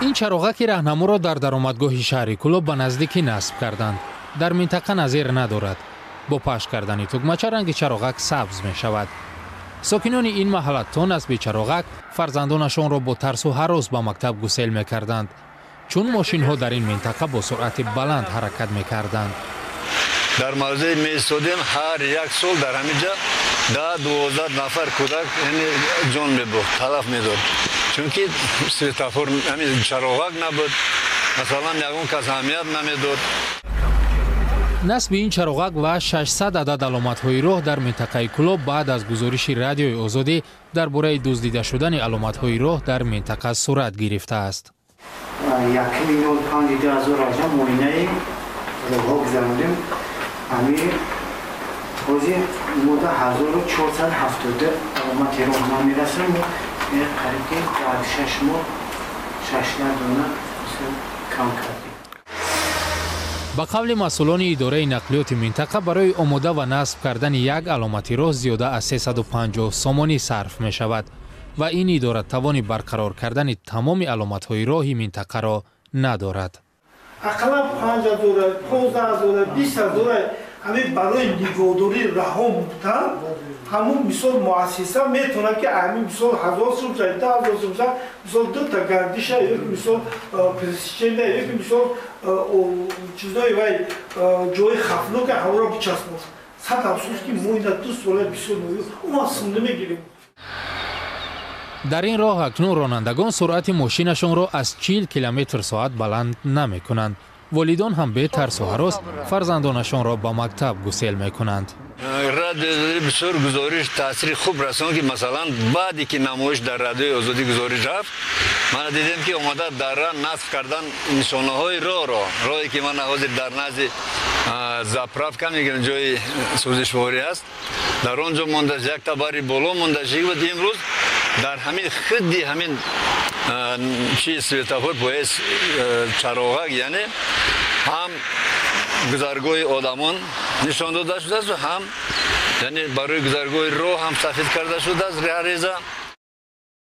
Ин чароғаки раҳнаморо дар даромадгоҳи шаҳри Кӯлоб ба наздикӣ насб карданд. Дар минтақа назир надорад. Бо пахш кардани тугмача ранги чароғак сабз мешавад. Сокинони ин маҳалла то насби чароғак фарзандонашонро бо тарсу ҳарос ба мактаб гусел мекарданд, чун мошинҳо дар ин минтақа бо суръати баланд ҳаракат мекарданд. Дар мавзеи меистодем, ҳар як сол дар ҳамин ҷа 10-12 нафар кӯдак, яъне ҷон мебохт, талаф медод, чунки светофор, ҳамин чароғак набуд, масалан, ягон кас аҳамият намедод. Насби ин чароғак ва 600 адад аломатҳои роҳ дар минтақаи Кӯлоб баъд аз гузориши Радиои Озодӣ дар бораи дуздида шудани аломатҳои роҳ дар минтақа сурат гирифтааст. 1-05-2018 муоинаи роҳҳо гузарондем. Ҳамин ҳозир мода 1472 аломати роҳ намерасам. Мо қариб ки дар 6 моҳ 600 дона кам кардем. Ба қавли масъулони идораи нақлиёти минтақа, барои омода ва насб кардани як аломати роҳ зиёда аз 350 сомонӣ сарф мешавад ва ин идора тавони барқарор кардани тамоми аломатҳои роҳи минтақаро надорад. Ақаллан 5000, 15 000, 20 000 ҳамин барои нигоҳдории раҳо будан. Ҳамун мисол муассиса метавонад, ки ҳамин мисол 1000 сум, 10 000 сум, мисол дута гардиша ёки мисол пересечения ёки мисол чизои вай ҷои хавфнока ҳамонро бичаспонад. Сад афсӯс, ки мо ина 2 сола бисёр уман сум намегирем. Дар ин роҳ акнун ронандагон суръати мошинашонро аз 40 километр соат баланд намекунанд. Волидон ҳам бетарсу ҳарос фарзандонашонро ба мактаб гусел мекунанд. Радиои бисёр гузориш таъсири хуб расон, ки масалан баъде ки намоиш дар Радиои Озодӣ гузориш рафт, мана дидем, ки омада дар насб кардан нишонаҳои роҳро. Роҳе ки мана ҳозир дар назди заправка мегӯям, ҷои сӯзишворӣ аст, дар он ҷо монда, як табари боло монда буд. Имрӯз дар ҳамин худди ҳамин чи светофор бояд чароғак, яъне ҳам гузаргоҳи одамон нишон дода шудааст, ҳам яъне барои гузаргоҳи роҳ ҳам сафед карда шудааст реза.